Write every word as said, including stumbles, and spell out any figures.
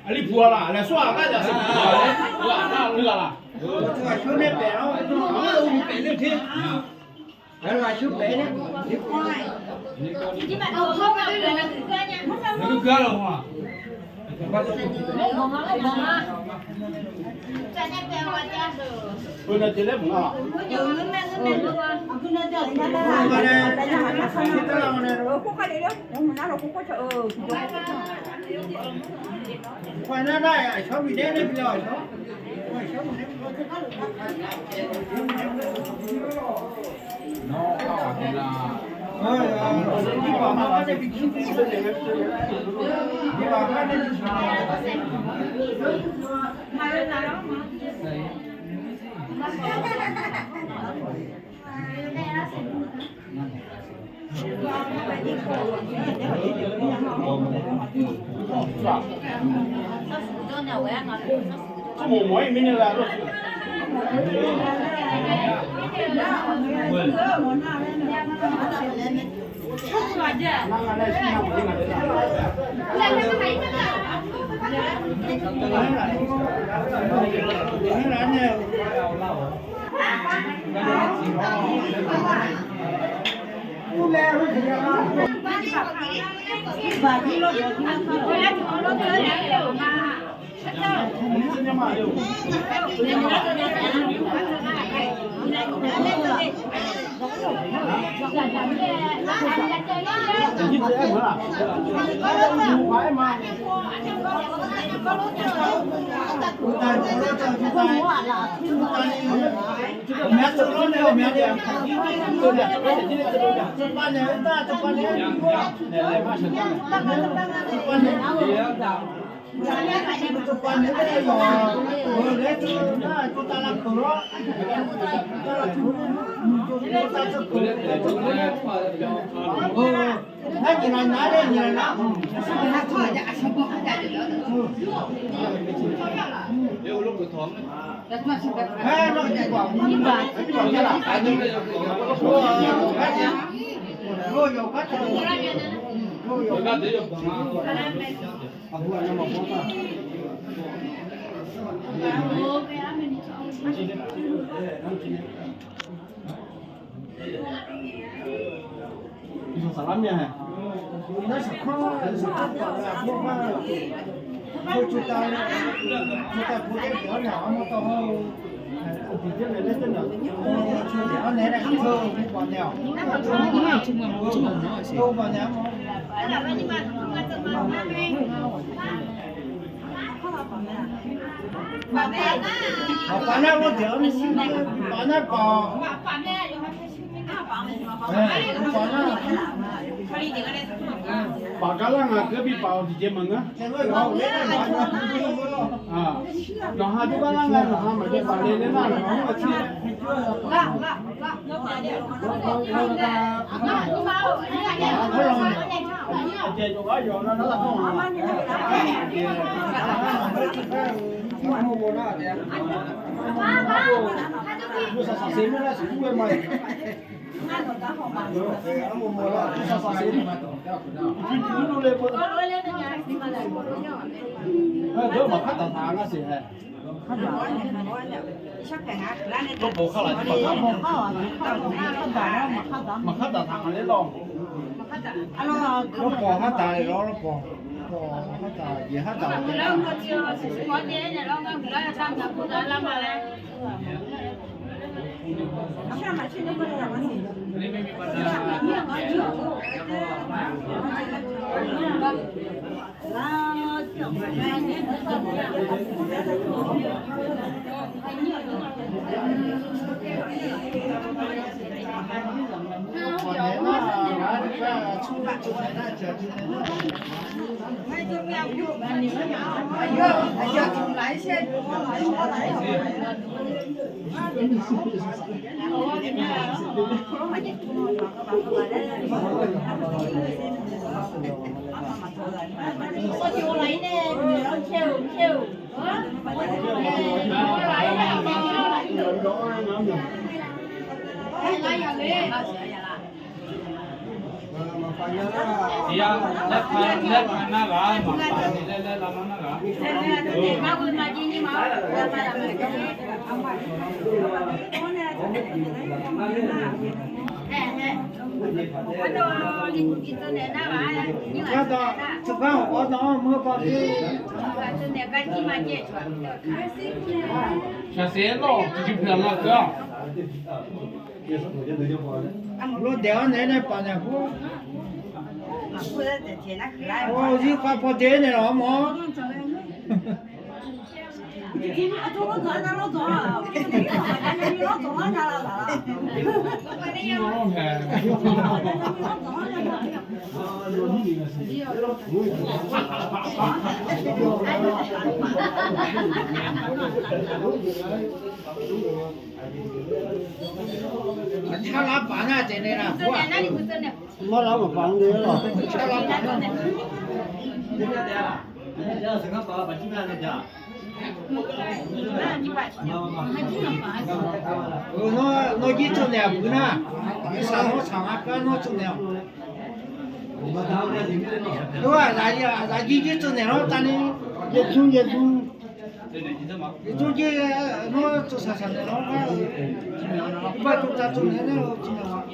Aqlirpuq-a laq, laeqsawr-aq gar jaq saqpuq-a laer, aqgar-aq laq. Aqsur nae paef-awr, aqgar-eu paef ler-eu ter. Aqsur paef ler. Gar lawq-aq. Baf gar lar ngaq keuv bi baf-awq tiqjeq maqngeur. Nawqha dur gar lar nga, nawqha maqjav baf le laer nar, nawqha mr-a tir. Lawrpawq khar daq taq nga ler lawr. Lawrpawq khar daq le lawr, lawrpawq. Lawrpawq khar daq, jeq khar daq. Shaqsaef lawr, tiqjeq pyeuf nga keuv-aq. Lawdaef-awr naeq-aer nae paf naeq-a kur. Zir khav paw de naeq lawq mawr. Aqcar lar paf nar taef naeq laf kur-aq. Mar lar maqpaf-anr de lawq. Aqcar lar paf nar. Nawr jir tsov naeq-aq buq nar, saq nawr saq nga kar nawr tsov naeq-awq. Nawr-aq, zaqjir jir tsov naeq lawr tavni, yaeqdzmr yaeqdzmr. Yaeqdzmr jir nawr tsov saqsaq naeq lawr gar-eu, uqbar tsov tav tsov naeq nar-eu tsov naeq-awq.